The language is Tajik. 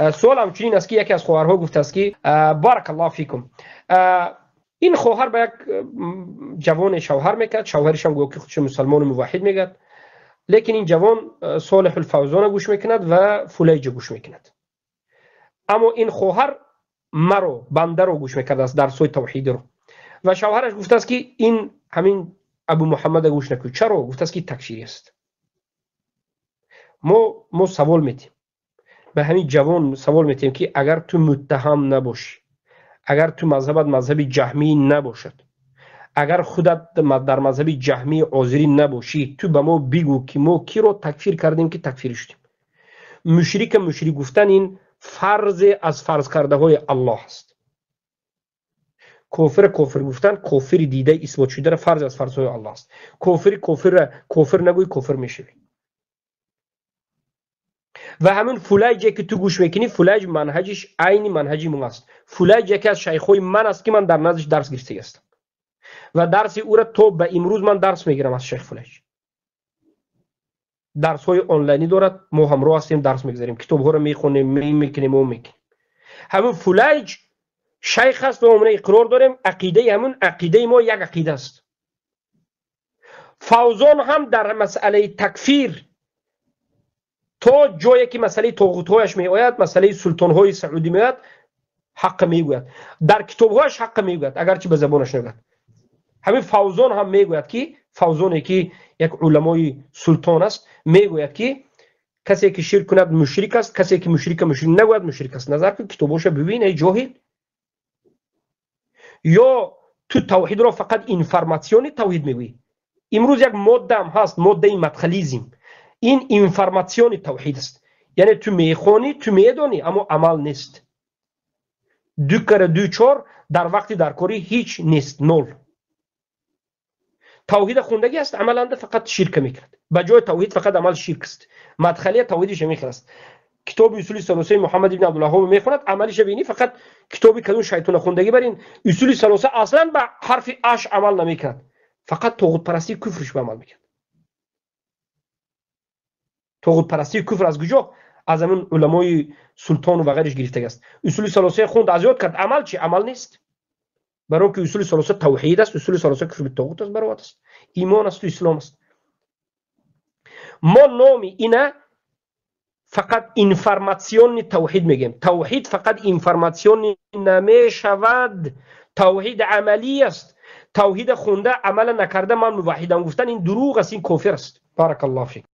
Суол ҳамчунин аст, ки яке аз хоҳарҳо гуфтааст, ки барак Аллоҳ фикум, ин хоҳар ба як ҷавоне шавҳар мекард. Шавҳаришам гӯё ки худшо мусалмону муваҳҳид мегӯяд, лекин ин ҷавон Солиҳул Фавзона гӯш мекунад ва Фулайҷа гӯш мекунад. Аммо ин хоҳар маро, бандаро гӯш мекардааст, дарсҳои тавҳидиро. Ва шавҳараш гуфтааст, ки ин ҳамин Абу Муҳаммада гӯш накун. Чаро? Гуфтааст, ки такфирӣ аст. Мо савол метиҳем ба ҳамин ҷавон, савол метиҳем, ки агар ту муттаҳам набошӣ, агар ту мазҳабат мазҳаби ҷаҳмӣ набошад, агар худат дар мазҳаби ҷаҳмии озирӣ набошӣ, ту ба мо бигӯ, ки мо киро такфир кардем, ки такфирӣ шудем? Мушрика мушрик гуфтан ин фарзе аз фарзкардаҳои Аллоҳ аст. Кофира кофир гуфтан, кофири дидаи исботшудара, фарз аз фарзҳои Аллоҳ аст. Кофири кофирра кофир нагӯй, кофир мешавӣ. Ва ҳамин Фулайҷе, ки ту гӯш мекунӣ, Фулайҷ манҳаҷиш айни манҳаҷи мо аст. Фулайҷ яке аз шайхҳои ман аст, ки ман дар наздиш дарс гирифтагӣ ҳастам ва дарси ӯра то ба имрӯз ман дарс мегирам аз шайх Фулайҷ. Дарсҳои онлайнӣ дорад, мо ҳамроҳ ҳастем, дарс мегузарем, китобҳоро мехонем, мекунем, мо мекунем. Ҳамин Фулайҷ шайх аст ва мо иқрор дорем, ақидаи ҳамин ақидаи мо як ақида аст. Фавзон ҳам дар масъалаи такфир, то ҷое ки масъалаи тоғутҳояш меояд, масъалаи султонҳои саудӣ меояд, ҳаққа мегӯяд. Дар китобҳояш ҳаққа мегӯяд, агарчи ба забонаш нагӯяд. Ҳамин Фавзон ҳам мегӯяд, ки Фавзоне, ки як уламои султон аст, мегӯяд, ки касе ки ширк кунад, мушрик аст, касе ки мушрика мушрик нагӯяд, мушрик аст. Назар кун, китобоша бибин, эй ҷоҳил. Ё ту тавҳидро фақат информатсиони тавҳид мегӯӣ? Имрӯз як моддаам ҳаст, моддаи мадхализм. Ин информатсиони тавҳид аст, яъне ту мехонӣ, ту медонӣ, аммо амал нест. Ду кара ду чор, дар вақти даркорӣ ҳеҷ нест, нол. Тавҳида хундагӣ аст, амаланда фақат ширка мекунад. Ба ҷои тавҳид фақат амал ширк аст. Мадхалия тавҳидиш ҳамин аст. Китоби Усули салосаи Муҳаммад ибни Абдулваҳҳоб мехонад, амалиша бинӣ, фақат китоби кадун шайтона хундагӣ. Бар ин Усули салоса аслан ба ҳарфи аш амал намекунад, фақат тоғутпарастии куфрш ба амал мекунад. Тоғутпарастии куфр аз куҷо? Аз ҳамин уламои султону ва ғайриш гирифтаг аст. Усули салосая хунд, аз ёд кард, амал чи? Амал нест. Барои ки Усули салоса тавҳид аст, Усули салоса куфр битоғут аст, бароват аст, имон асту ислом аст. Мо номи ина фақат информатсионни тавҳид мегӯем. Тавҳид фақат информатсионни намешавад, тавҳид амалӣ аст. Тавҳида хунда, амала накарда, ман муваҳҳидам гуфтан ин дурӯғ аст, ин кофир аст. Барак Аллоҳ фик.